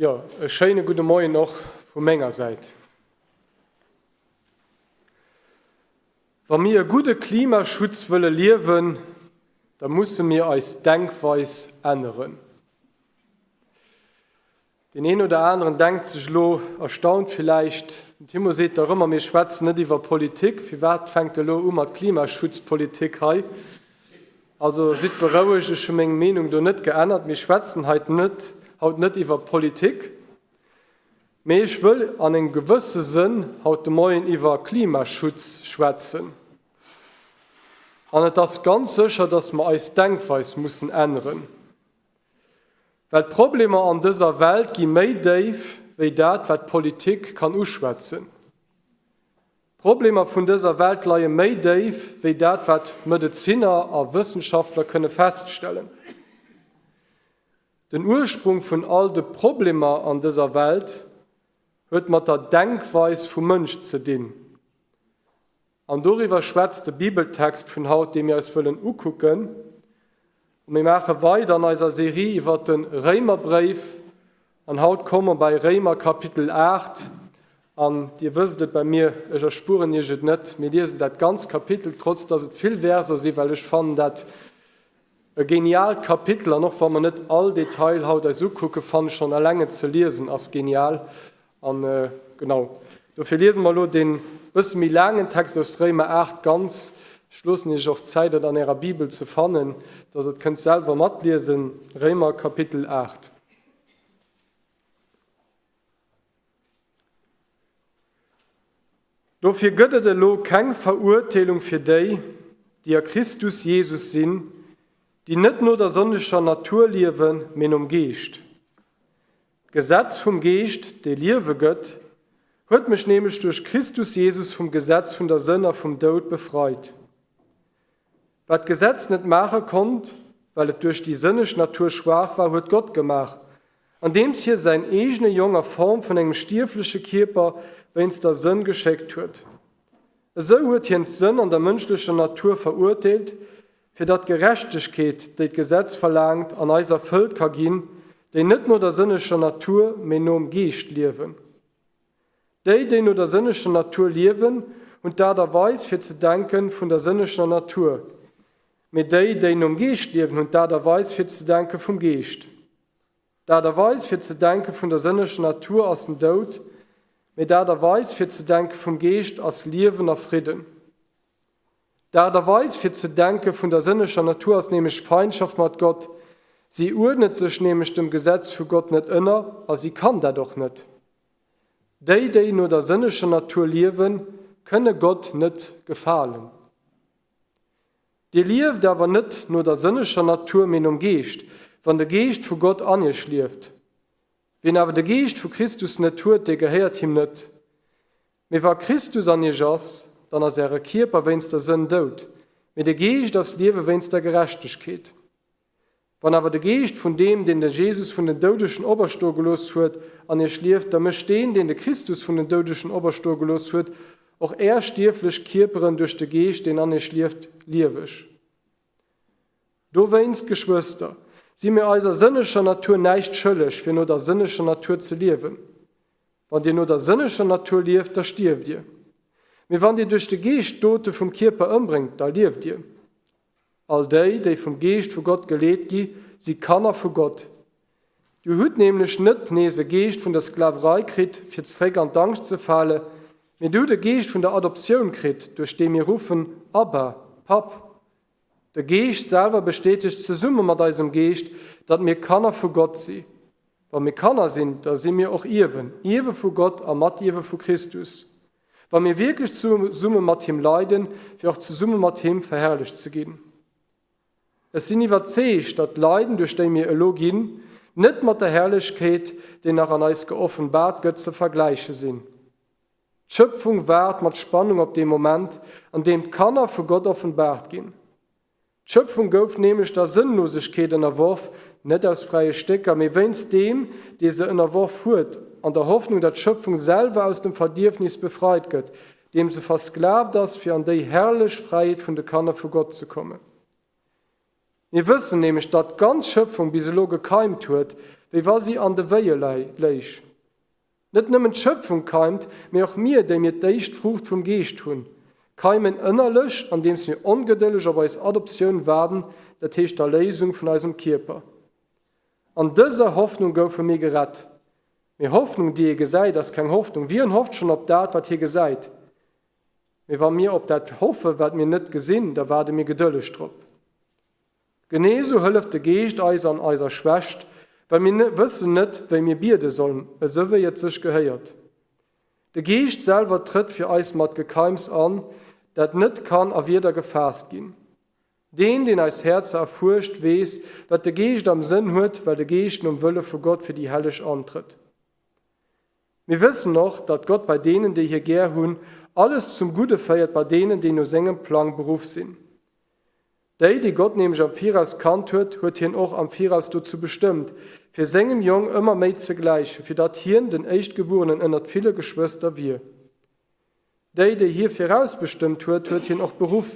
Jo, e schéine gudde Moien och vu menger Säit. Wa mir e gudde Klimaschutz wëlle liewen, da musse mir eis Denkweis änneren. Deen een oder aneren denkt sech elo erstaunt villäicht, den Timo seet dach ëmmer, mir schwätzen net iwwer Politik, firwat fänkt e elo u mat Klimaschutzpolitik hei? Also sidd berouegt, ech hu meng Meenung do net geännert, mir schwätzen heit net haut net iwwer Politik, mee ech wëll an engem gewësse Sënn haut de Moien iwwer Klimaschutz schwätzen. An et ass ganz sécher, datt mer eis Denkweis mussen änneren. Well d'Problemer an dëser Welt gi méi déif wéi dat, wat d'Politik kann uschwätzen. D'Problemer vun dëser Welt leie méi déif wéi dat, wat Medezinner a Wëssenschaftler kënne feststellen. Den Ursprung vun all de Problemer an dëser Welt huet mat der Denkweis vum Mënsch ze dinn. An doriwwer schwätzt de Bibeltext vun haut, dee mir eis wëllen ukucken. A mir maache weider an eiser Serie iwwer de Réimerbréif. An haut komme mer bei Réimer Kapitel 8. An Dir wësst et bei mir, ech erspueren Iech et net, mir liesen dat ganz Kapitel, trotz dass et vill Verser sinn, well ech fannen dat e geniaalt Kapitel. An och wa mer net all Detail haut eis ukucken, fannen ech schonn eleng et ze liesen ass genial. An genau dofir liese mer elo dee bësse méi laangen Text aus Réimer 8 ganz. Ech loossen Iech och Zäit, et an Ärer Bibel ze fannen, dass Der et kënnt selwer matliesen. Réimer Kapitel 8. Dofir gëtt et elo keng Verurteelung fir déi, déi a Christus Jesus sinn, déi net no der sënneger Natur liewen, mee nom Geescht. D'Gesetz vum Geescht, dee Liewe gëtt, huet mech nämlech duerch Christus Jesus vum Gesetz vun der Sënn a vum Doud befreit. Wat d'Gesetz net maache konnt, well et duerch déi sënneg Natur schwaach war, huet Gott gemaach, andeems hie säin eegene Jong a Form vun engem stierfleche Kierper wéinst der Sënn geschéckt huet. Esou huet hien d'Sënn an der mënschlecher Natur verurteelt, fir datt d'Gerechtegkeet, déi d'Gesetz verlaangt, an eis erfëllt ka ginn, déi net no der sënneger Natur, mee nom Geescht liewen. Déi, déi no der sënneger Natur liewen, hunn d'Aart a Weis fir ze denken vun der sënneger Natur, mee déi, déi nom Geescht liewen, hunn d'Aart a Weis fir ze denke vum Geescht. D'Aart a Weis fir ze denke vun der sënneger Natur ass den Doud, mee d'Aart a Weis fir ze denke vum Geescht ass Liewen a Fridden. D'Aart a Weis fir ze denke vun der sënneger Natur ass nämlech Feindschaft mat Gott. Si uerdnet sech nämlech dem Gesetz vu Gott net ënner a si kann dat och net. Déi, déi no der sënneger Natur liewen, kënne Gott net gefalen. Dir lieft awer net no der sënneger Natur, mee nom Geescht, wann de Geescht vu Gott an iech lieft. Wien awer de Geescht vu Christus net huet, dee gehéiert him net. Mee wa Christus an iech ass, dann ass äre Kierper wéinst der Sënn dout, mee de Geescht ass Liewe wéinst der Gerechtegkeet. Wann awer de Geescht vun deem, deen de Jesus vun den Doudegen operstoe gelooss huet, an iech lieft, da mécht deen, deen de Christus vun den Doudegen operstoe gelooss huet, och är stierflech Kierperen duerch de Geescht, deen an iech lieft, lieweg. Dowéinst, Geschwëster, si mir eiser sënneger Natur näischt schëlleg, fir no der sënneger Natur ze liewen. Wann dir no der sënneger Natur lieft, da stierft dir. Mee wann dir duerch de Geescht d'Dote vum Kierper ëmbréngt, da lieft dir. All déi, déi vum Geescht vu Gott geleet gi, si Kanner vu Gott. Dir hutt nämlech net nees e Geescht vun der Sklaverei kritt, fir zeréck an d'Angscht ze fale, mee dir hutt e Geescht vun der Adoptioun kritt, duerch dee mir ruffen, Abba, Papp! De Geescht selwer bestätegt zesumme mat eisem Geescht, datt mir Kanner vu Gott si. Wa mir Kanner sinn, da si mir och Ierwen, Ierwe vu Gott a Matierwe vu Christus, wa mir wierklech zesumme mat him leiden, fir och zesumme mat him verherrlecht ze ginn. Ech sinn iwwerzeegt, datt d'Leiden, duerch déi mir elo ginn, net mat der Herrlechkeet, déi nach an eis geoffenbaart gëtt, ze vergläiche sinn. D'Schëpfung waart mat Spannung op dee Moment, an deem d'Kanner vu Gott offenbaart ginn. D'Schëpfung gouf nämlech der Sënnlosegkeet ënnerworf, net aus fräie Stécker, mee wéinst deem, dee se ënnerworf huet, an der Hoffnung, datt d'Schëpfung selwer aus dem Verdierfnis befreit gëtt, deem se versklavt ass, fir an déi herrlech Fräiheet vun de Kanner vu Gott ze kommen. Mir wëssen nämlech, datt d'ganz Schëpfung bis elo gekeimt huet, wéi wa si an de Wéie léich. Net nëmmen d'Schëpfung keimt, mee och mir, déi mir d'éischt Fruucht vum Geescht hunn, keimen ënnerlech, andeems mir ongedëlleg op eis Adoptioun waarden, dat heescht d'Erléisung vun eisem Kierper. An dëser Hoffnung goufe mir gerett. Mee Hoffnung, déi ee gesäit, ass keng Hoffnung. Wien hofft schonn op dat, wat hie gesäit? Mee wa mir op dat hoffe, wat mir net gesinn, da waarde mir gedëlleg drop. Genee esou hëlleft de Geescht eis an eiser Schwächt, well mir wëssen net, wéi mir biede sollen, esou wéi et sech gehéiert. De Geescht selwer trëtt fir eis mat Gekeims an, dat net kann a Wierder gefaasst ginn. Deen, deen eis Häerzer erfuerscht, weess, wat de Geescht am Sënn huet, well de Geescht nom Wëlle vu Gott fir déi Helleg antrëtt. Mir wëssen och, datt Gott bei deenen, déi hie gär hunn, alles zum Gudde féiert, bei deenen, déi no sengem Plang beruff sinn. Déi, déi Gott nämlech am Viraus kannt huet, huet hien och am Viraus dozou bestëmmt, fir sengem Jong ëmmer méi ze gläichen, fir datt hien den Éischtgebuerenen ënnert ville Geschwëster wier. Déi, déi hie virausbestëmmt huet, huet hien och beruff.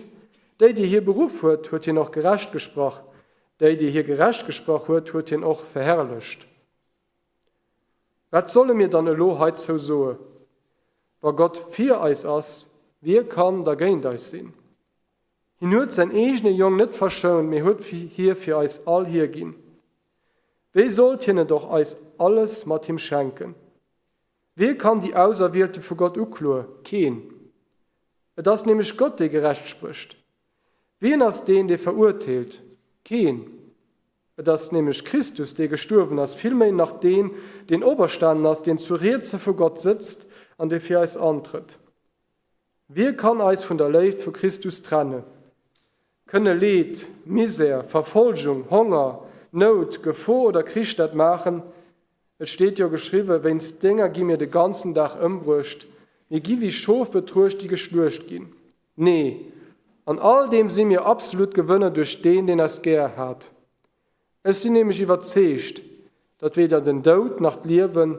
Déi, déi hie beruff huet, huet hien och gerecht gesprach. Déi, déi hie gerecht gesprach huet, huet hien och verherrlecht. Wat solle mir dann elo heizou soe? Wa Gott fir eis ass, wie kann da géint eis sinn? Hien huet säin eegene Jong net verschount, mee huet hie fir eis all hierginn. Wéi sollt hien net och eis alles mat him schenken? Wie kann déi Auserwielte vu Gott ukloe? Keen! Et ass nämlech Gott, dee gerecht sprécht. Wien ass deen, dee verurteelt? Keen! Et ass nämlech Christus, dee gestuerwen ass, villméi nach deen, deen operstanen ass, deen zu Rietse vu Gott sëtzt an dee fir eis antrëtt. Wie kann eis vun der Léift vu Christus trenne? Kënne Leed, Misär, Verfolgung, Honger, Nout, Gefor oder Krich dat maachen? Et steet jo geschriwwen, Wéinst denger gi mir de ganzen Dag ëmbruecht, mir gi wéi Schof betruecht, déi geschluecht ginn. Nee, an all deem si mir absolut Gewënner duerch deen, deen eis gär hat. Ech sinn nämlech iwwerzeegt, datt weder den Doud nach d'Liewen,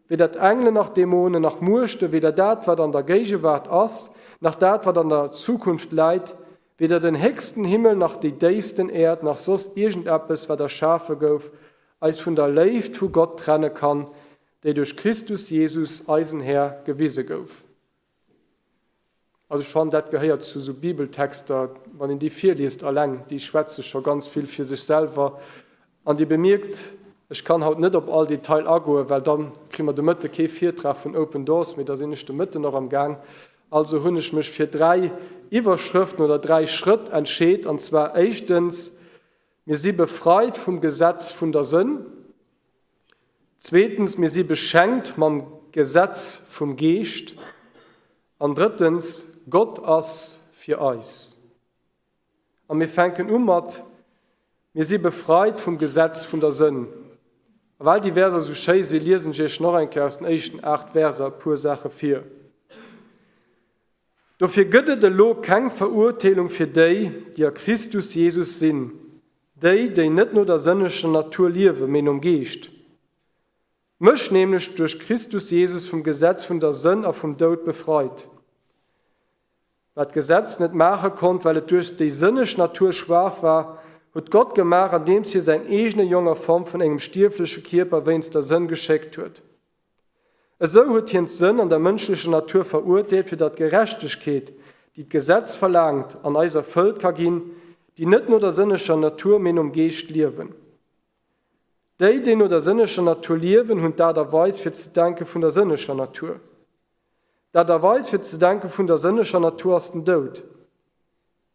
weder d'Engelen nach d'Dämonen nach Muechte, weder dat, wat an der Géigewaart ass, nach dat, wat an der Zukunft läit, weder den héchsten Himmel nach déi déifsten Äerd nach soss iergendeppes, wat erschafe gouf, eis vun der Léift vu Gott trenne kann, déi duerch Christus Jesus, eisen Här, gewise gouf. Also ech fannen, dat gehéiert zu esou Bibeltexter, wann een déi virliest alleng, déi schwätze scho ganz vill fir sech selwer. An Dir bemierkt, ech kann haut net op all Detail agoen, well da kri mer de Mëtte kee Virtrag vun Open Doors, mee da sinn ech de Mëtten nach am Gaang. Also hunn ech mech fir dräi Iwwerschrëften oder dräi Schrëtt entscheet, an zwar éischtens, Mir si befreit vum Gesetz vun der Sënn. Zweetens, mir si beschenkt mam Gesetz vum Geescht. An drëttens, Gott ass fir eis. A mir fänken u mat, Mir si befreit vum Gesetz vun der Sënn. A well déi Verser esou schéi sinn, liesen ech iech nach eng Kéier aus den éischten 8 Verser e puer Saache vir. Dofir gëtt et elo keng Verurteelung fir déi, déi a Christus Jesus sinn, déi, déi net no der sënneger Natur liewen, mee nom Geescht. Mech nämlech duerch Christus Jesus vum Gesetz vun der Sënn a vum Doud befreit. Wat d'Gesetz net maache konnt, well et duerch déi sënneg Natur schwaach war, huet Gott gemaach, andeems hie säin eegene Jong a Form vun engem stierfleche Kierper wéinst der Sënn geschéckt huet. Esou huet hien d'Sënn an der mënschlecher Natur verurteelt, fir datt d'Gerechtegkeet, déi d'Gesetz verlaangt, an eis erfëllt ka ginn, déi net no der sënneger Natur, mee nom Geescht liewen. Déi, déi no der sënneger Natur liewen, hunn d'Aart a Weis fir ze denke vun der sënneger Natur. D'Aart a Weis fir ze denke vun der sënneger Natur ass den Doud.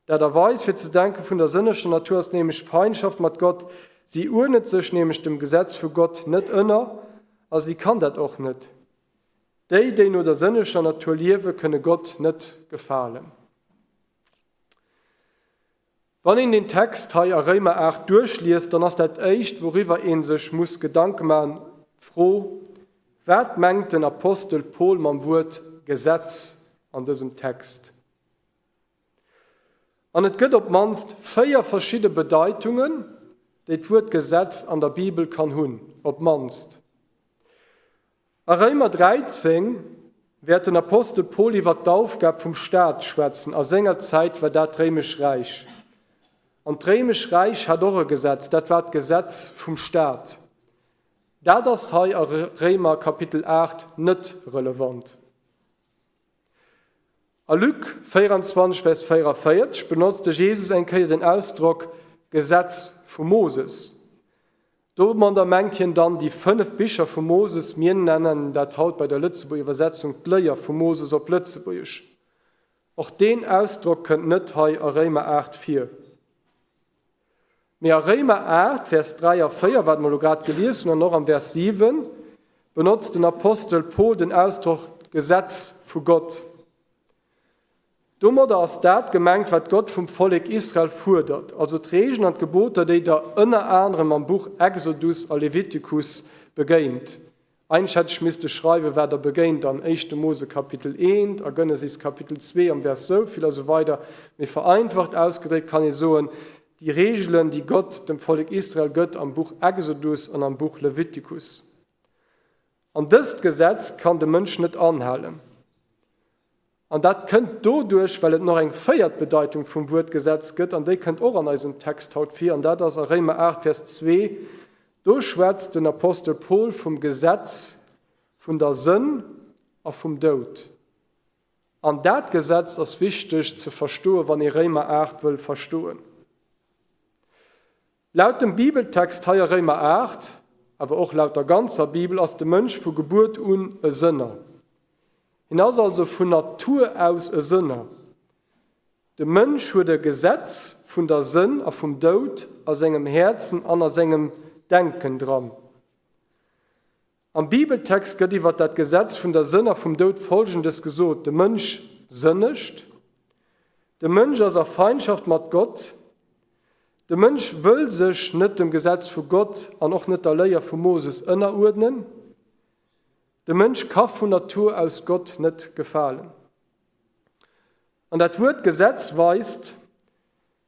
D'Aart a Weis fir ze denke vun der sënneger Natur ass nämlech Feindschaft mat Gott, si uernet sech nämlech dem Gesetz vu Gott net ënner a si kann dat och net. Déi, déi no der sënneger Natur liewe, kënne Gott net gefalen. Wann een den Text hei a Réimer 8 duerchliest, dann ass dat éischt, wouriwwer ee sech muss Gedanke maachen, d'Fro, Wat mengt den Apostel Paul mam Wuert Gesetz an dësem Text? An et gëtt op d'mannst 4 verschidde Bedeitungen, déi d'Wuert Gesetz an der Bibel kann hunn, op d'mannst. A Réimer 13 wäert den Apostel Paul iwwer d'Aufgab vum Staat schwätzen, a senger Zäit war dat d'Réimesch Räich. An d'Réimesch Räich hat och e Gesetz, dat war d'Gesetz vum Staat. Dat ass hei a Réimer Kapitel 8 net relevant. A Luc 24, Vers 44 benotzt de Jesus eng Kéier den Ausdrock Gesetz vum Moses. Domadder mengt hien dann déi 5 Bicher vum Moses, mir nennen dat haut bei der Lëtzebuerger Iwwersetzung d'Léier vum Moses op Lëtzebuergesch. Och deen Ausdrock kënnt net hei a Réimer 8 vir. Mee a Réimer 8, Vers 3 a 4, wat mer elo grad gelies hunn, an och am Vers 7, benotzt den Apostel Paul den Ausdrock d'Gesetz vu Gott. Domadder ass dat gemengt, wat Gott vum Vollek Israel fuerdert, also d'Reegelen an d'Geboter, déi Der ënner anerem am Buch Exodus a Levitikus begéint. Eigentlech hätt ech misste schreiwen, wat Der begéint an éischte Mose Kapitel eent, a Genesis Kapitel zwee am Vers souvill a sou weider. Mee vereinfacht ausgedréckt kann ee soen, déi Reegelen, déi Gott dem Vollek Israel gëtt am Buch Exodus an am Buch Levitikus. An dëst Gesetz kann de Mënsch net anhalen. An dat kënnt doduerch, well et nach eng véiert Bedeitung vum Wuert Gesetz gëtt, an déi kënnt och an eisem Text haut vir, an dat ass a Réimer 8, Vers 2, do schwätzt den Apostel Paul vum Gesetz vun der Sënn a vum Doud. An dat Gesetz ass wichteg ze verstoen, wann ee Réimer 8 wëll verstoen. Laut dem Bibeltext hei a Réimer 8, awer och laut der ganzer Bibel, ass de Mënsch vu Gebuert un e Sënner. Hien ass also vun Natur aus e Sënner. De Mënsch huet e Gesetz vun der Sënn a vum Doud a sengem Häerzen an a sengem Denken dran. Am Bibeltext gëtt iwwer dat Gesetz vun der Sënn a vum Doud Folgendes gesot, De Mënsch sënnegt, de Mënsch ass a Feindschaft mat Gott, de Mënsch wëll sech net dem Gesetz vu Gott an och net der Léier vum Moses ënneruerdnen, de Mënsch ka vun Natur aus Gott net gefalen. An dat Wuert Gesetz weist,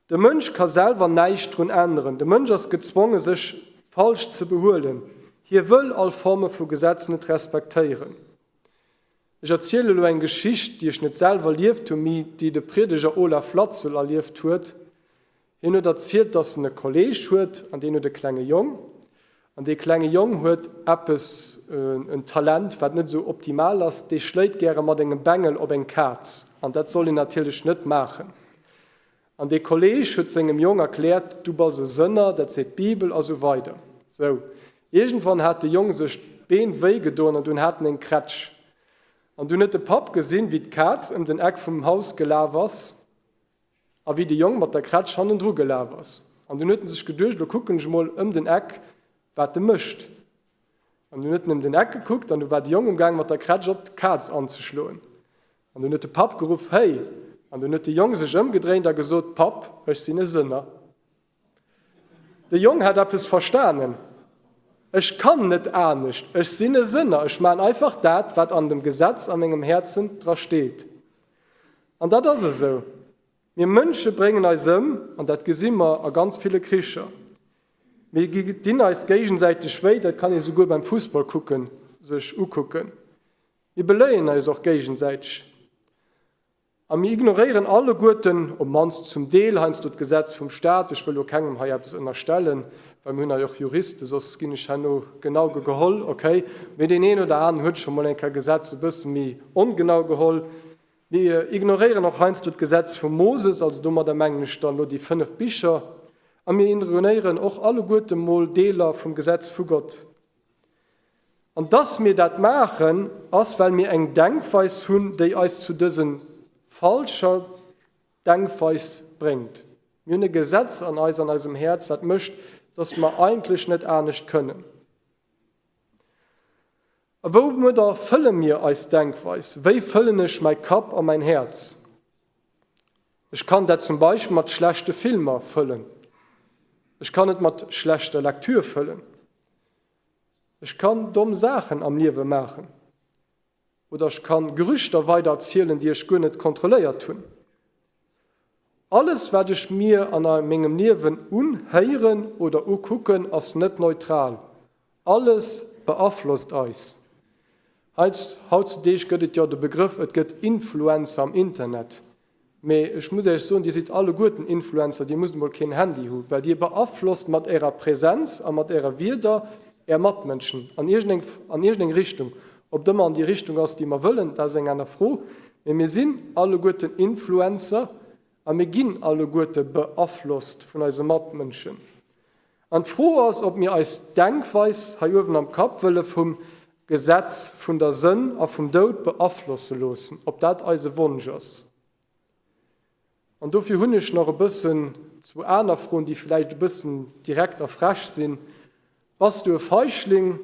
De Mënsch ka selwer näischt drun änneren. De Mënsch ass gezwonge sech falsch ze behuelen. Hie wëll all Forme vu Gesetz net respektéieren. Ech erziele elo eng Geschicht, déi ech net selwer erlieft hunn, mee déi de Priedeger Olaf Latzel erlieft huet. Hien huet erzielt, dass en e Kolleeg huet an deen huet e klenge Jong. An dee klenge Jong huet eppes, en Talent, wat net esou optimal ass, dee schléit gäre mat engem Bengel op eng Kaz. An dat soll een natierlech net maachen. An dee Kolleeg huet sengem Jong erkläert, Du bass e Sënner, dat seet d'Bibel a sou weider. Sou, iergendwann hat de Jong sech d'Been wéi gedoen an dunn hat en eng Krätsch. An dunn huet de Papp gesinn, wéi d'Kaz ëm den Eck vum Haus gelaf ass a wéi de Jong mat der Krätsch hannendru gelaf ass. An dunn huet en sech geduecht, Elo kucken ech mol ëm den Eck, wat e mécht. An dunn huet en ëm den Eck gekuckt an du war de Jong um Gaang mat der Krätsch op d'Kaz anzeschloen. An dunn huet de Papp geruff, Héi! An dunn huet de Jong sech ëmgedréint a gesot, Papp, ech sinn e Sënner. De Jong hat eppes verstanen, Ech kann net anescht, ech sinn e Sënner, ech maachen einfach dat, wat an dem Gesetz a mengem Häerzen dra steet. An dat ass esou. Mir Mënsche bréngen eis ëm, an dat gesi mer a ganz ville Kricher. Mir dinn eis géigesäiteg wéi, dat kann ee souguer beim Fussball kucken sech ukucken. Mir beléien eis och géigesäiteg. A mir ignoréieren alleguerten, op mannst zum Deel, heiansdo d'Gesetz vum Staat. Ech wëll elo kengem hei eppes ënnerstellen, well mir hunn hei och Juristen, soss ginn ech herno genau geholl, okay. Mee deen een oder aneren huet scho mol eng Kéier Gesetz e bësse méi ongenau geholl. Mir ignoréieren och heiansdo d'Gesetz vum Moses, also domadder mengen ech dann elo déi 5 Bicher, a mir ignoréieren och alleguerte mol Deeler vum Gesetz vu Gott. An dass mir dat maachen, ass well mir eng Denkweis hunn, déi eis zu dësen falscher Denkweis bréngt. Mir hunn e Gesetz an eis, an eisem Häerz, wat mécht, dass mer eigentlech net anescht kënnen. A woumadder fëlle mir eis Denkweis? Wéi fëllen ech mäi Kapp a mäin Häerz? Ech kann dat zum Beispill mat schlechte Filmer fëllen. Ech kann et mat schlechter Lektür fëllen. Ech kann domm Saachen am Liewe maachen. Oder ech kann Gerüchter weider erzielen, déi ech guer net kontrolléiert hunn. Alles wat ech mir an mengem Liewen unhéieren oder ukucken, ass net neutral. Alles beaflosst eis. Hautzudeeg gëtt et jo de Begrëff, et gëtt Influencer am Internet. Mee ech muss Iech soen, Dir sidd alleguerten Influencer, Dir musst emol keen Handy hu, well Dir beaflosst mat Ärer Präsenz a mat Äre Wierder Är Matmënschen an iergendeng an iergendeng Richtung. Ob et ëmmer an déi Richtung ass, déi mer wëllen, dat ass eng aner Fro. Mee mir sinn alleguerten Influencer a mir ginn alleguerte beaflosst vun eise Matmënschen. An d'Fro ass, ob mir eis Denkweis hei uewen am Kapp wëlle vum Gesetz vun der Sënn a vum Doud beaflosse loossen, ob dat eise Wonsch ass. An dofir hunn ech nach e bëssen zwou aner Froen, déi vläicht e bëssen direkt a frech sinn, Bass du e Feichling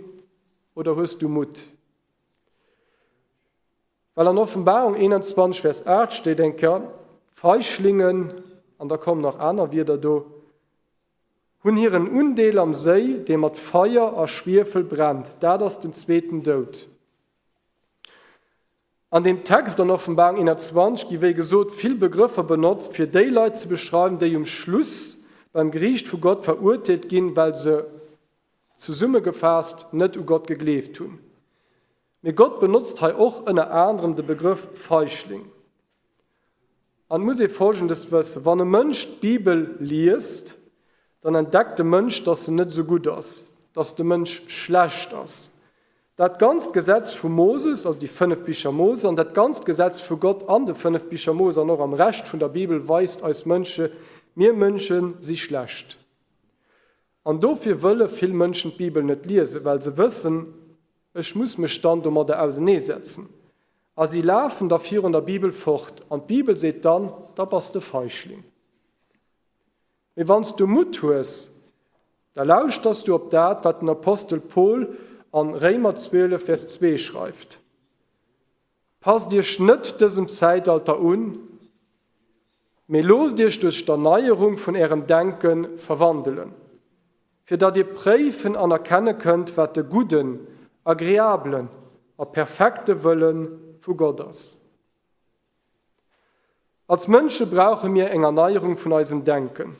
oder hues du Mutt? Well an Offenbarung 21, Vers 8 steet eng Kéier, Feiglingen, an da kommen nach aner Wierder do, hunn hiren Undeel am Séi, dee mat Feier a Schwiefel brennt. Dat ass den zweeten Doud. An deem Text an Offenbarung 21 gi wéi gesot vill Begrëffer benotzt, fir déi Leit ze beschreiwen, déi um Schluss beim Geriicht vu Gott verurteelt ginn, well se, zesummegefaasst, net u Gott gegleeft hunn. Mee Gott benotzt hei och ënner anerem de Begrëff Feichling. An et muss ee Folgendes wëssen, Wann e Mënsch d'Bibel liest, dann entdeckt de Mënsch, dass en net esou gutt ass, dass de Mënsch schlecht ass. Dat ganzt Gesetz vum Moses, also déi 5 Bicher Mose, an dat ganzt Gesetz vu Gott an de 5 Bicher Mose an och am Rescht vun der Bibel weist eis Mënsche, Mir Mënsche si schlecht. An dofir wëlle vill Mënschen d'Bibel net liesen, well se wëssen, Ech muss mech dann domadder auseneesetzen. A si lafen da virun der Bibel fort. An d'Bibel seet dann, Da bass de Feichling. Mee wann s du Mutt hues, da lauschters du op dat, wat den Apostel Paul an Réimer 12, Vers 2 schreift, Passt iech net dësem Zäitalter un, mee loosst iech duerch d'Erneierung vun ärem Denke verwandelen, fir datt dir préifen an erkenne kënnt, wat de gudden, agreablen a perfekte Wëlle vu Gott ass. Als Mënsche brauche mir eng Erneierung vun eisem Denken.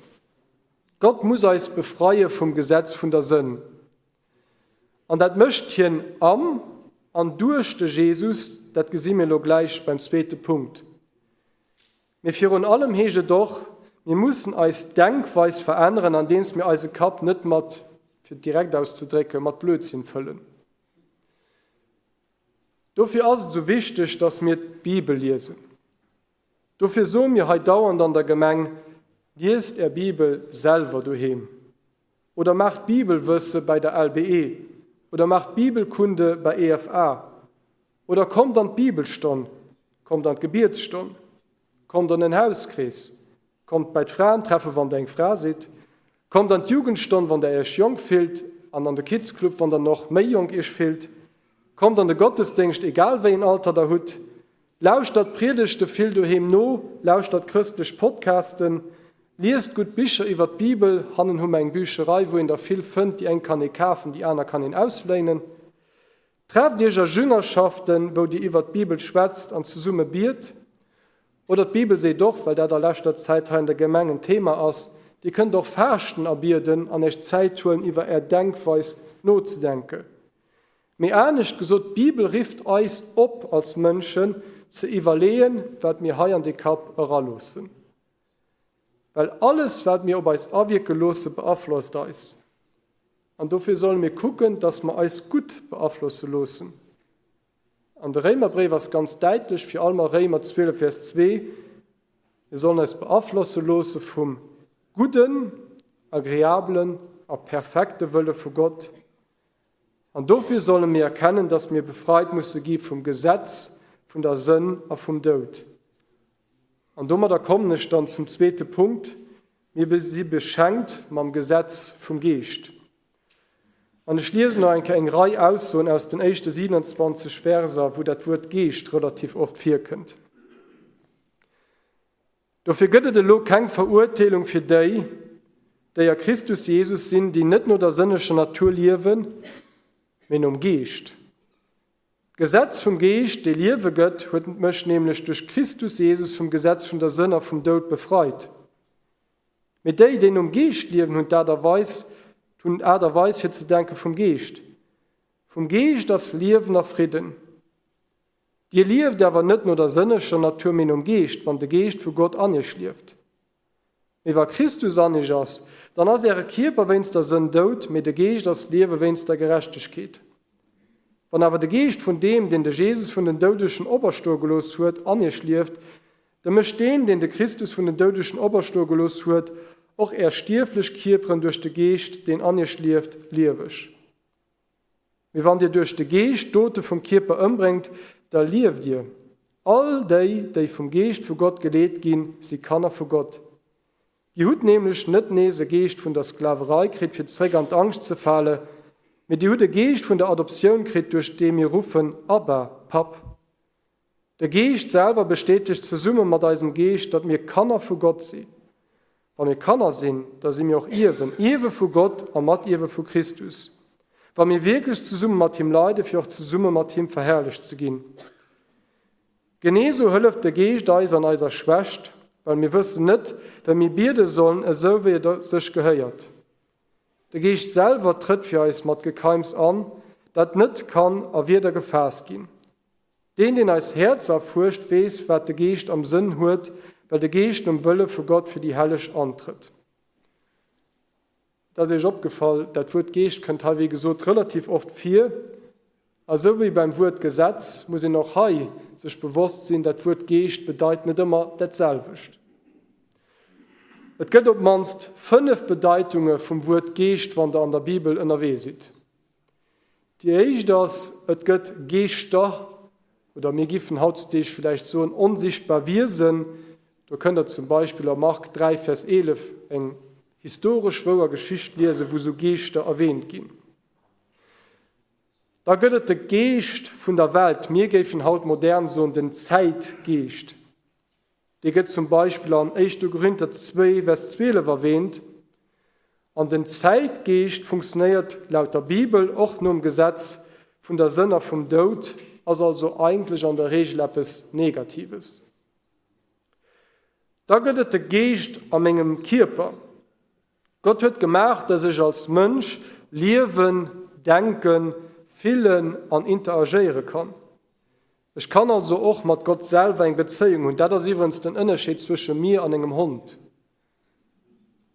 Gott muss eis befreie vum Gesetz vun der Sënn. An dat mécht hien am an duerch de Jesus, dat gesi mir elo gläich beim zweete Punkt. Mee virun allem heescht et och, mir mussen eis Denkweis veränneren, andeems mir eise Kapp net mat, fir et direkt auszedrécken, mat Blödsinn fëllen. Dofir ass et esou wichteg, dass mir d'Bibel liesen. Dofir soe mir hei dauernd an der Gemeng, Liest Är Bibel selwer doheem. Oder maacht Bibelwësse bäi der LBE. Oder maacht Bibelkunde bei EFA. Oder kommt an d'Bibelstonn, kommt an d'Gebietsstonn, kommt an en Hauskrees, Kommt bäi d'Fraentreffe wann der eng Fra sidd. Kommt an d'Jugendstonn wann der iech jonk fillt an an de Kids Club wann der noch méi jonk iech fillt. Kommt an de Gottesdéngscht egal wéi en Alter der hutt. Lauschtert Priedegte vill doheem no, lauschtert chrëstlech Podcasten, liest gutt Bicher iwwert d'Bibel, hannen hu mer eng Bücherei wou een der vill fënnt, déi eng kann ee kafen, déi aner kann een ausléinen. Trefft iech a Jüngerschaften, wou dir iwwert d'Bibel schwätzt an zesumme biet. Oder d'Bibel seet och, well dat a leschter Zäit hei an der Gemeng en Thema ass, dir kënnt och faaschten a bieden an iech Zäit huelen iwwer är Denkweis nozedenken. Mee anescht gesot, d'Bibel rifft eis op als Mënschen ze iwwerleeën, wat mir hei an de Kapp eraloossen. Well alles wat mir op eis awierke loosse beaflosst eis. An dofir solle mir kucken, dass mer eis gutt beaflosse loossen. An de Réimerbréif ass ganz däitlech, fir allem a Réimer 12, Vers 2, Mir sollen eis beaflosse loosse vum gudden, agreablen a perfekte Wëlle vu Gott. An dofir solle mir erkennen, dass mir befreit musse gi vum Gesetz vun der Sënn a vum Doud. An domadder kommen ech dann zum zweete Punkt, Mir si beschenkt mam Gesetz vum Geescht. An ech liesen nach eng Kéier eng Rei Aussoen aus den éischte 27 Verser, wou dat Wuert Geescht relativ oft virkënnt. Dofir gëtt et elo keng Verurteelung fir déi, déi a Christus Jesus sinn, déi net no der sënneger Natur liewen, mee nom Geescht. D'Gesetz vum Geescht, dee Liewe gëtt, huet mech nämlech duerch Christus Jesus vum Gesetz vun der Sënn a vum Doud befreit. Mee déi, déi nom Geescht liewen, hunn d'Aart a Weis, hunn d'Aart a Weis fir ze denke vum Geescht. Vum Geescht ass Liewen a Fridden. Dir lieft awer net no der sënneger Natur, mee nom Geescht, wann de Geescht vu Gott an iech lieft. Mee wa Christus an iech ass, dann ass äre Kierper wéinst der Sënn dout, mee de Geescht ass Liewe wéinst der Gerechtegkeet. Wann awer de Geescht vun deem, deen de Jesus vun den Doudegen operstoe gelooss huet, an iech lieft, da mécht deen, deen de Christus vun den Doudegen operstoe gelooss huet, och är stierflech Kierperen duerch de Geescht, deen an iech lieft, lieweg. Mee wann dir duerch de Geescht d'Dote vum Kierper ëmbréngt, da lieft dir. All déi, déi vum Geescht vu Gott geleet ginn, si Kanner vu Gott. Dir hutt nämlech net nees e Geescht vun der Sklaverei kritt, fir zeréck an d'Angscht ze fale, mee dir hutt e Geescht vun der Adoptioun kritt, duerch dee mir ruffen, Abba, Papp! De Geescht selwer bestätegt zesumme mat eisem Geescht, datt mir Kanner vu Gott si. Wa mir Kanner sinn, da si mir och Ierwen, Ierwe vu Gott a Matierwe vu Christus, wa mir wierklech zesumme mat him leiden, fir och zesumme mat him verherrlecht ze ginn. Geneesou hëlleft de Geescht eis an eiser Schwächt, well mir wëssen net, wéi mir biede sollen, esou wéi et sech gehéiert. De Geescht selwer trëtt fir eis mat Gekeims an, dat net kann a Wierder gefaasst ginn. Deen, deen eis Häerzer erfuerscht, weess, wat de Geescht am Sënn huet, well de Geescht nom Wëlle vu Gott fir déi Helleg antrëtt. Et ass Iech opgefall, dat Wuert Geescht kënnt hei, wéi gesot, relativ oft vir. A sou wéi beim Wuert Gesetz muss een och hei sech bewosst sinn, dat Wuert Geescht bedeit net ëmmer dat selwecht. Et gëtt op d'mannst 5 Bedeitunge vum Wuert Geescht, wann Der an der Bibel ënnerwee sidd. Déi éischt ass, et gëtt Geeschter, oder mir giffen hautzudeeg villäicht soen onsichtbar Wiesen. Do kënnt der zum Beispill a Mark 3, Vers 11 eng historesch wouer Geschicht liesen, wou sou Geeschter erwähnt ginn. Da gëtt et de Geescht vun der Welt, mir géifen haut modern soen den Zäitgeescht. Dee gëtt zum Beispill an Éischte Korinther 2, Vers 12 erwähnt. An den Zäitgeescht funktionéiert laut der Bibel och nom Gesetz vun der Sënn a vum Doud, ass also eigentlech an der Regel eppes Negatives. Da gëtt et de Geescht a mengem Kierper. Gott huet gemaach, dass ech als Mënsch liewen, denken, fillen an interagéiere kann. Ech kann also och mat Gott selwer eng Bezéiung hunn. Dat ass iwwerens den Ënnerscheed zwësche mir an engem Hond.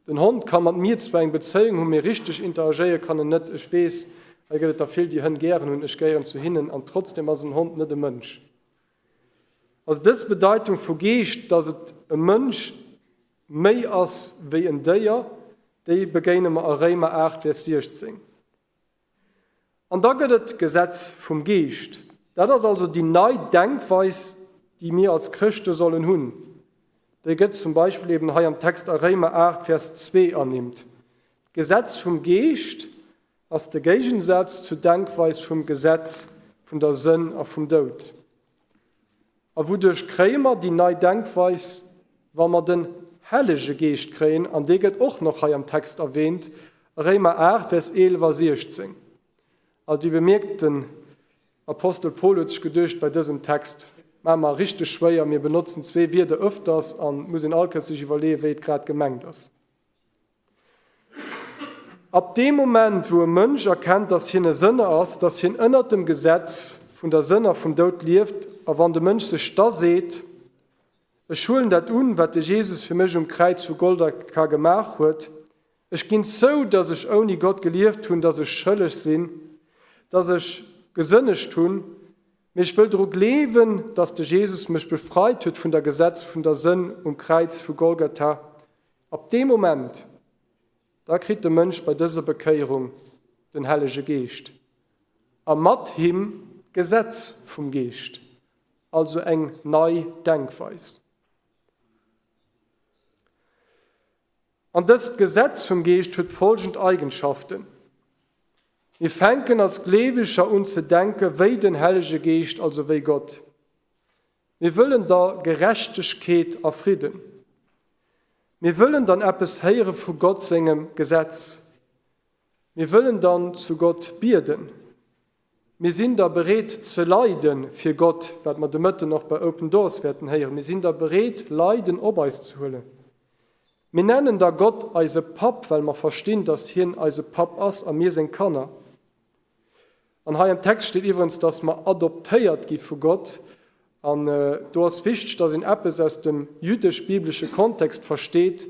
Den Hond ka mat mir zwar eng Bezéiung hunn, mee richteg interagéiere kann en net. Ech weess, hei gëtt et der vill, déi Hënn gären hunn. Ech gehéieren zu hinnen an trotzdem ass en Hond net e Mënsch. Also dës Bedeitung vu Geescht, dass et e Mënsch méi ass wéi en Déier, déi begéine mer a Réimer 8, Vers 16. An da gëtt et d'Gesetz vum Geescht. Dat ass also déi nei Denkweis, déi mir als Chrëschte sollen hunn. Déi gëtt zum Beispill eben hei am Text a Réimer 8, Vers 2 ernimmt. D'Gesetz vum Geescht ass de Géigensaz zur Denkweis vum Gesetz vun der Sënn a vum Doud. A wouduerch kréie mer déi nei Denkweis? Wa mer den Hellege Geescht kréien, an dee gëtt och nach hei am Text erwähnt, Réimer 8, Vers 11 a 16. Also Dir bemierkt, den Apostel Paul huet sech geduecht, bei dësem Text maache mer richteg schwéier, mir benotzen zwee Wierder öfters an et muss een all Kéiers sech iwwerleeën, wéi et grad gemengt ass. Ab deem Moment, wou e Mënsch erkennt, dass hien e Sënner ass, dass hien ënnert dem Gesetz vun der Sënn a vum Doud lieft, a wann de Mënsch sech da seet, Ech huelen dat un, wat de Jesus fir mech um Kräiz vu Golgatha gemaach huet, ech ginn zou, dass ech ouni Gott gelieft hunn, dass ech schëlleg sinn, dass ech gesënnegt hunn, mee ech wëll dru gleewen, dass de Jesus mech befreit huet vun der Gesetz vun der Sënn um Kräiz vu Golgatha, Ab deem Moment, da kritt de Mënsch bei dëser Bekéierung den Hellege Geescht a mat him d'Gesetz vum Geescht, also eng nei Denkweis. An dëst Gesetz vum Geescht huet folgend Eigenschaften, Mir fänken als Gleeweger un ze denke wéi den Hellege Geescht, also wéi Gott. Mir wëllen da Gerechtegkeet a Fridden. Mir wëllen dann eppes héiere vu Gott sengem Gesetz. Mir wëllen dann zu Gott bieden. Mir sinn da bereet ze leide fir Gott, wat mer de Mëtten och bei Open Doors wäerten héieren. Mir sinn da bereet Leiden op eis ze huelen. Mir nennen da Gott eise Papp, well mer verstinn, datt hien eise Papp ass a mir seng Kanner. An hei am Text steet iwwerens, dass mer adoptéiert gi vu Gott. An do ass wichteg, dass een eppes aus dem jüdesch-biblesche Kontext versteet,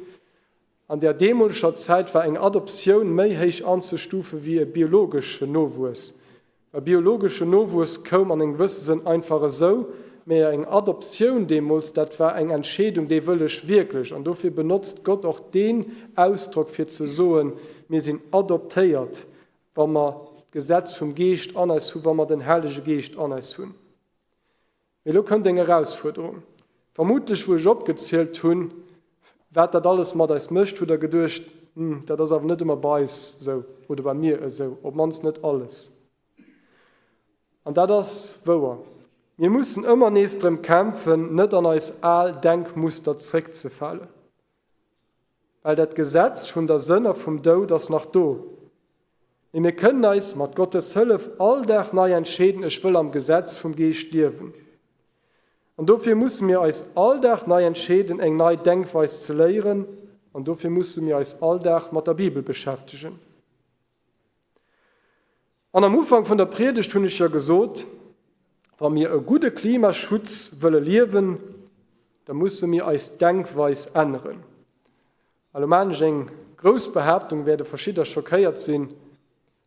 An der deemoleger Zäit war eng Adoptioun méi héich anzestufe wéi e biologeschen Nowuess. E biologeschen Nowuess koum an engem gewësse Sënn einfach esou, mä eng Adoptioun deemools, dat war eng Entscheedung, déi wëll ech wierklech. An dofir benotzt Gott och deen Ausdrock fir ze soen, mir sinn adoptéiert, wa mer d'Gesetz vum Geescht an eis hunn, wa mer den Hellege Geescht an eis hunn. Mee elo kënnt eng Erausfuerderung. Vermutlech, wou ech opgezielt hunn, wat dat alles mat eis mécht, hutt Der geduecht, Hm, dat ass awer net ëmmer bei eis esou oder bei mir esou, op d'mannst net alles. An dat ass wouer. Mir mussen ëmmer nees drëm kämpfen, net an eis al Denkmuster zréckzefalen. Well dat Gesetz vun der Sënn a vum Doud ass nach do. Mee mir kënnen eis, mat Gottes Hëllef, all Dag nei entscheeden, Ech wëll am Gesetz vum Geescht liewen. An dofir musse mir eis all Dag nei entscheeden, eng nei Denkweis ze léieren. An dofir musse mir eis all Dag mat der Bibel beschäftegen. An am Ufank vun der Priedegt hunn ech jo gesot, wa mir e gudde Klimaschutz wëlle liewen, da musse mir eis Denkweis änneren. A lo maachen ech eng grouss Behaaptung, wäerte verschidder schockéiert sinn,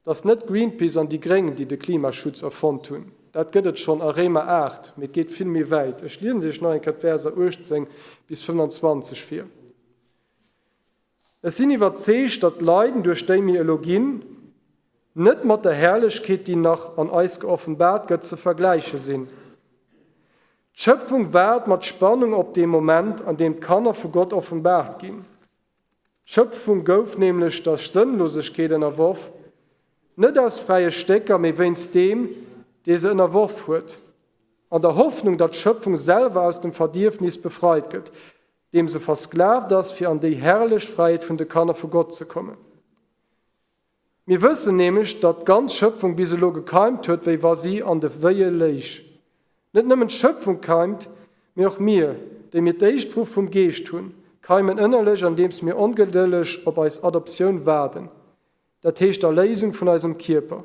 Et ass net Greenpeace an déi Gréng, déi de Klimaschutz erfonnt hunn. Dat gëtt et schonn a Réimer 8, mee et geet vill méi wäit. Ech liesen Iech nach eng Kéier d'Verser 18 bis 25 vir. Ech sinn iwwerzeegt, datt d'Leiden, duerch déi mir elo ginn, net mat der Herrlechkeet, déi nach an eis geoffenbaart gëtt, ze vergläiche sinn. D'Schëpfung waart mat Spannung op dee Moment, an deem d'Kanner vu Gott offenbaart ginn. D'Schëpfung gouf nämlech der Sënnlosegkeet ënnerworf, net aus fräie Stécker, mee wéinst deem, dee se ënnerworf huet, an der Hoffnung, datt d'Schëpfung selwer aus dem Verdierfnis befreit gëtt, deem se versklavt ass, fir an déi herrlech Fräiheet vun de Kanner vu Gott ze kommen. Mir wëssen nämlech, datt d'ganz Schëpfung bis elo gekeimt huet, wéi wa si an de Wéie léich. Net nëmmen d'Schëpfung keimt, mee och mir, déi mir d'Éischtfrucht vum Geescht hunn, keimen ënnerlech, andeems mir ongedëlleg op eis Adoptioun waarden, dat heescht d'Erléisung vun eisem Kierper.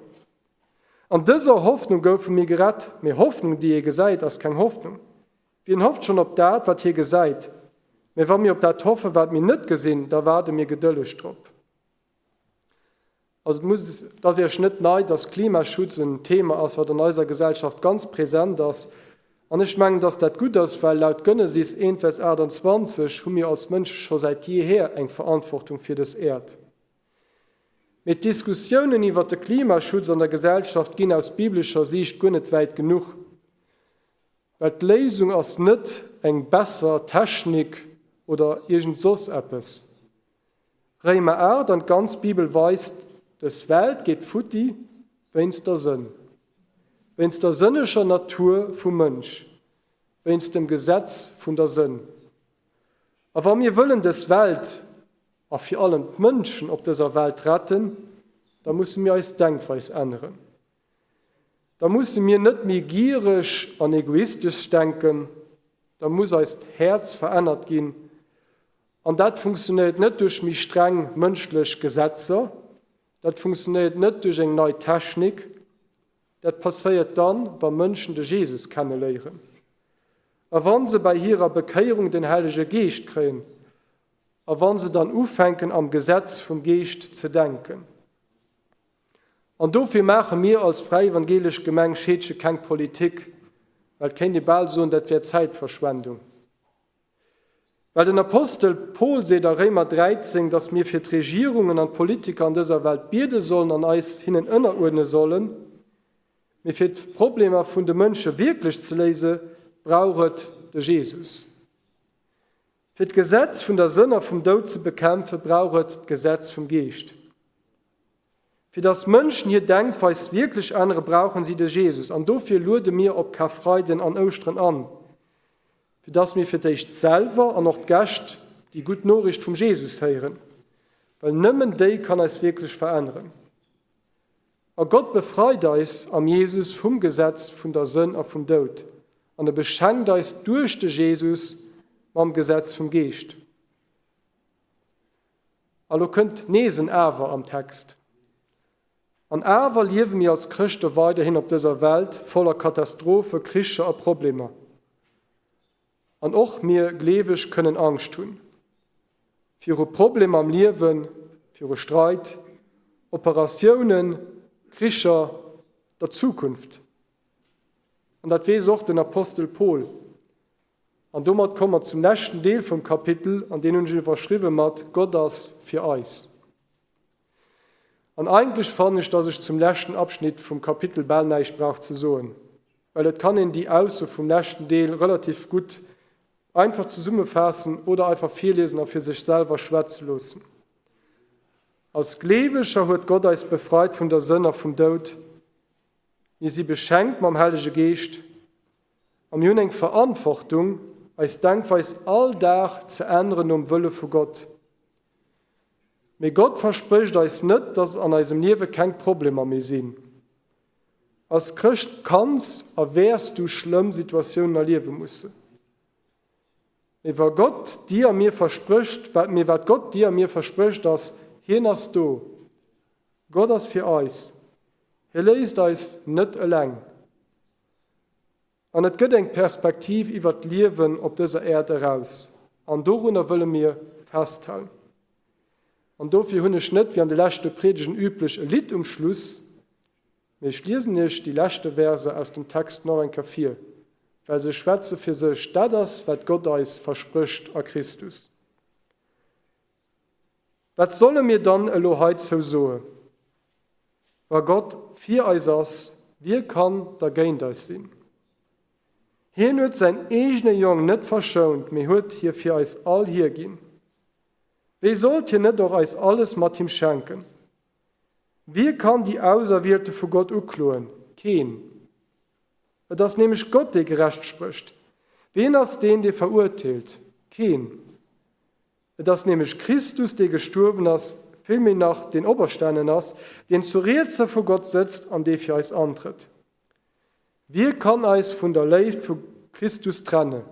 An dëser Hoffnung goufe mir gerett, mee Hoffnung, déi ee gesäit, ass keng Hoffnung. Wien hofft schonn op dat, wat hie gesäit? Mä wa mir op dat hoffen, wat mir net gesinn, da waarde mir gedëlleg drop. Also et muss, et ass Iech net nei, dass Klimaschutz en Thema ass, wat an eiser Gesellschaft ganz present ass. An ech mengen, dass dat gutt ass, well laut Genesis 1, Vers 28 hu mir als Mënsche scho säit jeeher eng Verantwortung fir dës Äerd. Mee d'Diskussiounen iwwert de Klimaschutz an der Gesellschaft ginn aus biblescher Siicht guer net wäit genuch. Well d'Léisung ass net eng besser Technik oder iergend soss eppes. Réimer 8 an d'ganz Bibel weist, dës Welt geet futti wéinst der Sënn. Wéinst der sënneger Natur vum Mënsch. Wéinst dem Gesetz vun der Sënn. A wa mir wëllen dës Welt, a vir allem d'Mënschen op dëser Welt retten, da musse mir eis Denkweis änneren. Da musse mir net méi giereg an egoistesch denken, da muss eist Häerz verännert ginn. An dat funktionéiert net duerch méi streng mënschlech Gesetzer, dat funktionéiert net duerch eng nei Technik, dat passéiert dann, wa Mënschen de Jesus kenneléieren a wa se bei hirer Bekéierung den Hellege Geescht kréien a wa se dann ufänken am Gesetz vum Geescht ze denken. An dofir maache mir als Fräi Evangelesch Gemeng Scheedge keng Politik, well et kéint ee bal soen, dat wär Zäitverschwendung. Well den Apostel Paul seet a Réimer 13, datt mir fir d'Regierungen an d'Politiker an dëser Welt biede sollen an eis hinnen ënneruerdne sollen. Mee fir d'Problemer vun de Mënsche wierklech ze léise, brauch et de Jesus. Fir d'Gesetz vun der Sënn a vum Doud ze bekämpfen, brauch et d'Gesetz vum Geescht. Fir dass Mënschen hir Denkweis wierklech ännere brauchen si de Jesus. An dofir luede mir op Karfreiden an Ouschteren an, fir dass mir fir d'éischt selwer an och d'Gäscht déi gutt Noriicht vum Jesus héieren, well nëmmen déi kann eis wierklech veränneren. A Gott befreit eis am Jesus vum Gesetz vun der Sënn a vum Doud, an e beschenkt eis duerch de Jesus mam Gesetz vum Geescht. A lo kënnt nees en Awer am Text. An awer liewe mir als Chrëschte weiderhin op dëser Welt voller Katastrophe, Kricher a Problemer. An och mir Gleeweg kënnen Angscht hunn. Viru Problemer am Liewen, viru Streit, Operatiounen, Kricher, der Zukunft. An dat weess och den Apostel Paul. An domat komme mer zum leschten Deel vum Kapitel, an deen hunn ech iwwerschriwwe mat Gott ass fir eis. An eigentlech fannen ech, dass ech zum leschten Abschnitt vum Kapitel bal näischt brauch ze soen, well et kann een déi Ausso vum leschten Deel relativ gutt einfach zesummefaassen oder einfach virliesen a fir sech selwer schwätze loossen. Als Gleeweger huet Gott eis befreit vun der Sënn a vum Doud. Mir si beschenkt mam Hellege Geescht a mir hunn eng Verantwortung, eis Denkweis all Dag ze änneren nom Wëlle vu Gott. Mee Gott versprécht eis net, dass an eisem Liewe keng Problemer méi sinn. Als Chrëscht kanns a wäers du schlëmm Situatiounen erliewe mussen. Mee wa Gott dir a mir versprécht, wat, mee wat Gott dir a mir versprécht ass, Hien ass do. Gott ass fir eis. Hie léisst eis net eleng. An et gëtt eng Perspektiv iwwert d'Liewen op dëser Äerd eraus, an dorunner wëlle mir festhalen. An dofir hunn ech net, wéi an de leschte Priedegen üblech, e Lidd um Schluss, mee ech liesen iech déi leschte Verser aus dem Text nach eng Kéier vir, well se schwätze fir sech. Dat ass, wat Gott eis versprécht a Christus. Wat solle mir dann elo heizou soe? Wa Gott fir eis ass, wie kann da géint eis sinn? Hien huet säin eegene Jong net verschount, mee huet hie fir eis all hierginn. Wéi sollt hien net och eis alles mat him schenken? Wie kann déi Auserwielte vu Gott ukloen? Keen! Et ass nämlech Gott, dee gerecht sprécht. Wien ass deen, dee verurteelt? Keen! Et ass nämlech Christus, dee gestuerwen ass, villméi nach, deen operstanen ass, deen zu Rietser vu Gott sëtzt an dee fir eis antrëtt. Wie kann eis vun der Léift vu Christus trenne?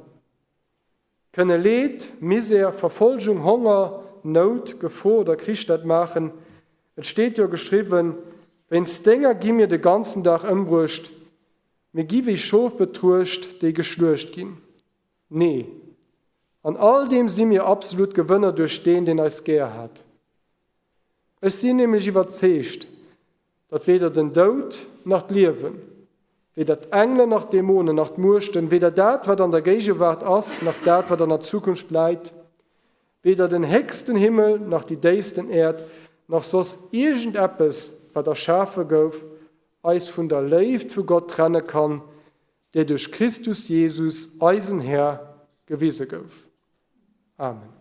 Kënne Leed, Misär, Verfolgung, Honger, Nout, Gefor oder Krich dat maachen? Et steet jo geschriwwen, Wéinst denger gi mir de ganzen Dag ëmbruecht, mir gi wéi Schof betruecht, déi geschluecht ginn. Nee, an all deem si mir absolut Gewënner duerch deen, deen eis gär hat. Ech sinn nämlech iwwerzeegt, datt weder den Doud nach d'Liewen, weder d'Engelen nach d'Dämonen nach d'Muechten, weder dat, wat an der Géigewaart ass, nach dat, wat an der Zukunft läit, weder den héchsten Himmel nach déi déifsten Äerd, nach soss iergendeppes, wat erschafe gouf, eis vun der Léift vu Gott trenne kann, déi duerch Christus Jesus, eisen Här, gewise gouf. Amen.